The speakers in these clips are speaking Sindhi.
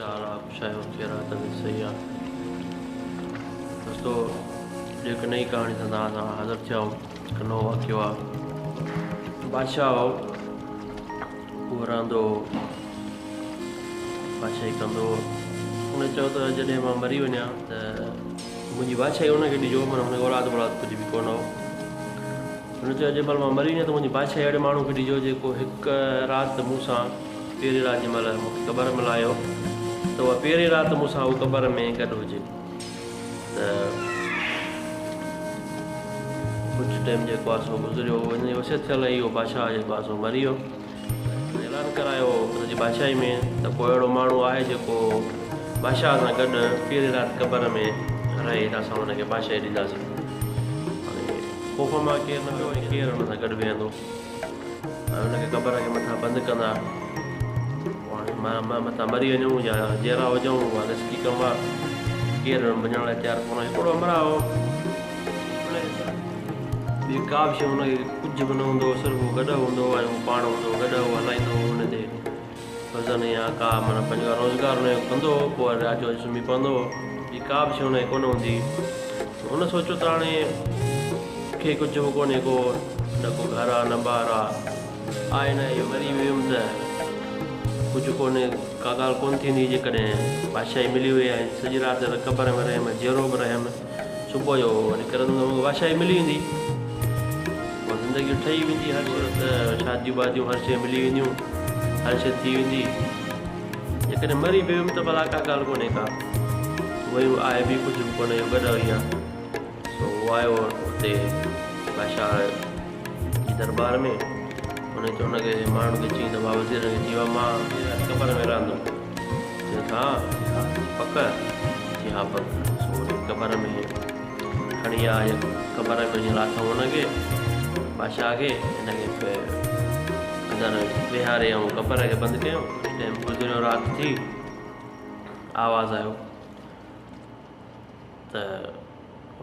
ڇا حال آ خوش آهيو خير آ طبيعت صحيح آ دوستو اڄ هڪ نئين ڪهاڻي سان توهان سان حاضر ٿيا آهيون هڪ نئون واقعو آ بادشاهه هو اهو رهندو هو بادشاهي ڪندو هو ان چيو ته جڏهن مان مري وڃان ته منهنجي بادشاهي ان کي ڏجو معنيٰ هن کي اولاد اولاد ڪجهه به ڪونه هو هن چيو جنهن مهل مان مري وڃان ته منهنجي بادشاهي اهڙي ماڻهو کي ڏجو جيڪو هڪ رات مون سان پهرين رات جنهن مهل مون کي قبر ۾ لاهيو ته اها پهرين رات مون سان هو قبر ۾ گڏ هجي ته ڪجهه ٽائيم جيڪو آهي سو گذريو ان جي وصيت ٿيل هئي اهو بادشاهه جيڪو آهي سو مري ويو اعلان ڪرايو سڄي بادشاهي ۾ ته ڪو اهڙو ماڻهو آهي جيڪو بادشاهه سان گڏ پهرين رات قبر ۾ رهي ته اسان ان کي بادشاهي ڏينداسين. هاڻي خوف مان ڪير نه پيو ۽ ڪير ان سان گڏ ويهندو ۽ ان کي قبر کي مٿان بند ڪندا. پوء هاڻي متان مري وڃون يا جيئرا هجون اها رسڪي ڪم آهي. ڪير وڃڻ لاء تيار ڪونه هو. هڪڙو همراهه هو. ان کي صرف ٻي ڪا به شيء ان کي ڪجهه به نه هوندو هو صرف هو گڏهه هوندو هو ۽ هو پاڻ هوندو هو گڏهه هو هلائيندو هو ان تي وزن يا ڪا معنيٰ پنهنجو روزگار ان جو ڪندو هو پوء رات جو اچي سمهي پوندو هو ٻي ڪا به شيء ان کي ڪونه هوندي هئي هن سوچيو ته هاڻي مون کي ڪجهه به ڪونهي ڪو نه ڪو گهر آ نه ٻار آ آء نه اهو مري ويم ته ڪجهه ڪونهي، ڪا ڳالهه ڪونه ٿيندي، جيڪڏهن بادشاهي ملي وئي ۽ سڄي رات قبر ۾ رهيم، جيئرو به رهيم، صبح جو نڪرندم ته مون کي بادشاهي ملي ويندي، پوء زندگي ٺهي ويندي، هر صورت شاديون باديون هر شيء ملي وينديون، هر شيء ٿي ويندي، جيڪڏهن مري به ويم ته ڀلا ڪا ڳالهه ڪونهي ڪا، ويم آء به ڪجهه به ڪونه، اهو گڏهه ئي آهي. سو هو آيو اتي بادشاهه جي درٻار ۾. هن چيو ان کي ماڻهن کي چيائين ته مان وزيرن کي چيو آهي مان قبر ۾ رهندم. چيس ها؟ چي ها. چي پڪ؟ چي ها پڪ. سو وري قبر ۾ کڻي آيا يا قبر ۾ وڃي لاٿائون هن کي بادشاهه کي هن کي اندر ويهاري ۽ قبر کي بند ڪيو. ڪجهه ٽائيم گذريو رات ٿي آواز آيو. ته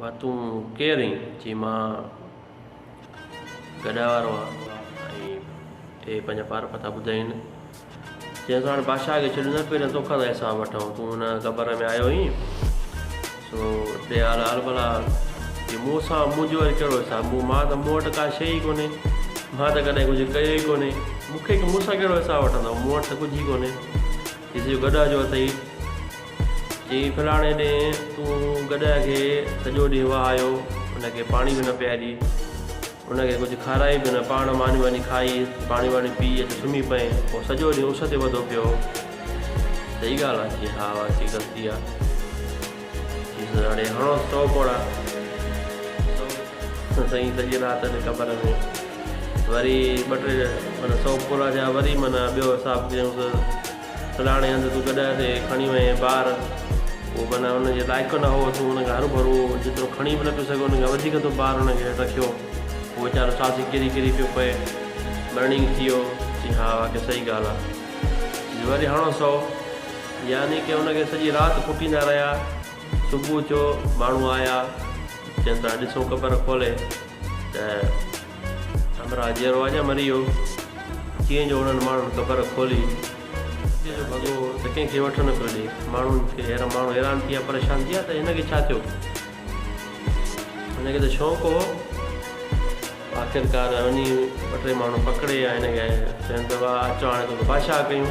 وا تون ڪير آهين؟ چي مان گڏهه وارو آهيان ۽ اهي پنهنجا پار پتا ٻڌائين. چيس هاڻ بادشاهه کي ڇڏ نه پهريان توکان ٿا حساب وٺون تون هن قبر ۾ آيو آهين سو ڏي حال حال ڀلا. چي مون سان منهنجو وري ڪهڙو حساب مون مان ته مون وٽ ڪا شيء ئي ڪونهي مان ته ڪڏهن ڪجهه ڪيو ئي ڪونهي مون کي مون سان ڪهڙو حساب وٺندؤ مون وٽ ته ڪجهه ئي ڪونهي. چيس اهو گڏهه جو اٿئي. چيائين فلاڻي ڏينهن تون گڏهه کي سڄو ڏينهن وهايو، ان کي پاڻي به نه پياري، ان کي ڪجهه کارائي به نه، پاڻ ماني واني کائي، پاڻي واڻي پي اچي سمهي پئين، پوء سڄو ڏينهن اس تي وڌو پيو هو. صحيح ڳالهه آ؟ چيائين ها واقعي غلطي آ. چيس هاڻي هڻوس سو ڪوڙا. سائين سڄي رات ان قبر ۾ وري ٻه ٽي معنيٰ سو پورا ٿيا وري معنيٰ ٻيو حساب ڪيائونس فلاڻي هنڌ تون گڏهه تي کڻي وئين بار اهو معنيٰ ان جي لائق نه هو تون ان کي هروڀرو جيترو کڻي به نه پيو سگهي ان کان وڌيڪ تو بار ان کي رکيو هو ويچارو ساسي ڪري ڪري پيو پئي برننگ ٿي ويو چي ها واقعي صحيح ڳالهه آ وري هڻو سو يعني ڪي ان کي سڄي رات ڪٽيندا رهيا صبح ٿيو ماڻهو آيا چين ٿا ڏسون قبر کولي ته همراهه جيئرو آ يا مري ويو. جيئن جو انهن ماڻهن قبر کولي جو ڀڳو ته ڪنهن کي وٺ نه پيو ڏي. ماڻهن کي ماڻهو حيران ٿي ويا پريشان ٿي ويا ته هن کي ڇا ٿيو. هن کي ته شوق هو. آخرڪار وڃي ٻه ٽي ماڻهو پڪڙي ۽ هن کي چين ته واهه اچو هاڻي توکي بادشاهه ڪيون.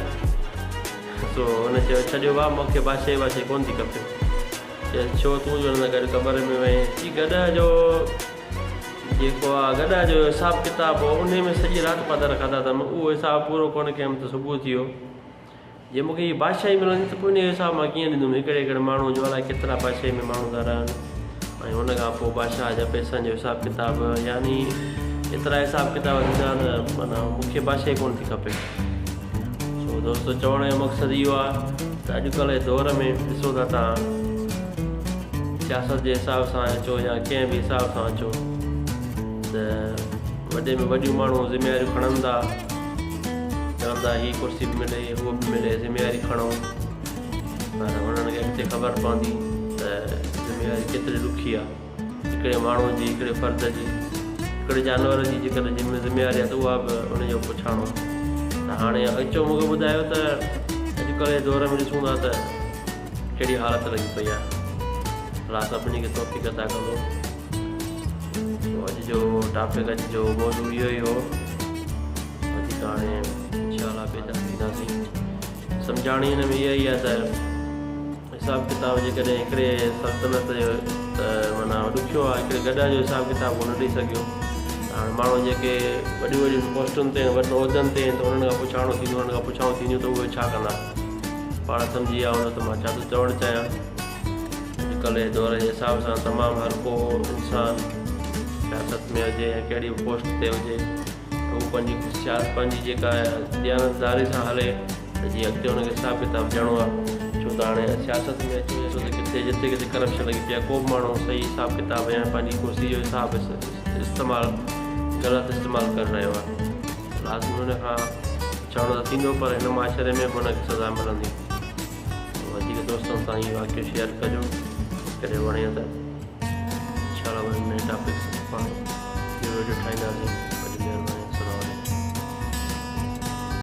سو هن چيو ڇڏيو واهه مون کي بادشاهي وادشاهي ڪونه ٿي کپي. چيس ڇو تون جو هن سان گڏ قبر ۾ وئين؟ چي گڏهه جو جيڪو آ گڏهه جو حساب ڪتاب هو انهي ۾ سڄي رات پادر کاڌا اٿم اهو حساب پورو ڪونه ڪيم ته صبح ٿي ويو. جي مون کي هي بادشاهي ملندي ته پوء انهي جو حساب مان ڪيئن ڏيندم هڪڙي هڪڙي ماڻهو جو الائي ڪيترا بادشاهي ۾ ماڻهو ٿا رهن ۽ ان کان پوء بادشاهه جا پئسن جو حساب ڪتاب يعني ايترا حساب ڪتاب ٿيندا ته معنيٰ مون کي بادشاهي ڪونه ٿي کپي. سو دوستو چوڻ جو مقصد اهو آهي ته اڄڪلهه جي دور ۾ ڏسو ٿا تان سياست جي حساب سان اچو يا ڪنهن به حساب سان اچو ته وڏي ۾ وڏيون ماڻهو ذميواريون کڻن ٿا چون ٿا هي ڪرسي به ملي هو به ملي ذميواري کڻو پر انهن کي اڳتي خبر پوندي ته ذميواري ڪيتري ڏکي آهي. هڪڙي ماڻهوء جي، هڪڙي فرد جي، هڪڙي جانور جي جيڪڏهن ذميواري آهي ته اها به ان جو پڇاڻو. ته هاڻي اچو مون کي ٻڌايو ته اڄڪلهه. اڄڪلهه جي دور ۾ ڏسون ٿا ته ڪهڙي حالت لڳي پئي آهي. الله سڀني کي توفيق عطا ڪندو. سو اڄ جو ٽاپڪ اڄ جو موضوع اهو ئي هو. وڌيڪ هاڻي انشاء الله ٻئي دفعي ٿينداسين. سمجهاڻي هن ۾ اها ئي آهي ته حساب ڪتاب جيڪڏهن هڪڙي سلطنت جو ته معنيٰ ڏکيو آهي هڪڙي گڏهه جو حساب ڪتاب هو نه ڏئي سگهيو ته هاڻي ماڻهو جيڪي وڏيون وڏيون پوسٽن تي آهن وڏن عهدن تي آهن ته انهن کان پڇاڻو ٿيندو انهن کان پڇائون ٿينديون ته اهي ڇا ڪندا پاڻ سمجهي ويا هوندو ته مان ڇا ٿو چوڻ چاهيان اڄڪلهه جي دور جي حساب سان تمام هر ڪو انسان سياست ۾ هجي يا ڪهڙي به پوسٽ تي هجي ته هو پنهنجي سياست پنهنجي جيڪا ديانتداري سان هلي ته جيئن اڳتي هن کي حساب ڪتاب ڏيڻو آهي ڇو ته هاڻي سياست ۾ اچي وڃي ٿو ته ڪٿي جتي ڪٿي ڪرپشن لڳي پئي آهي ڪو به ماڻهو صحيح حساب ڪتاب يا پنهنجي ڪرسي جو حساب استعمال غلط استعمال ڪري رهيو آهي لازمي هن کان پڇاڻو ته ٿيندو پر هن معاشري ۾ به هن کي سزا ملندي. وڌيڪ دوستن سان هي واقعو شيئر ڪجو ڪڏهن وڻي ته انشاء الله وري نئين ٽاپڪ سان.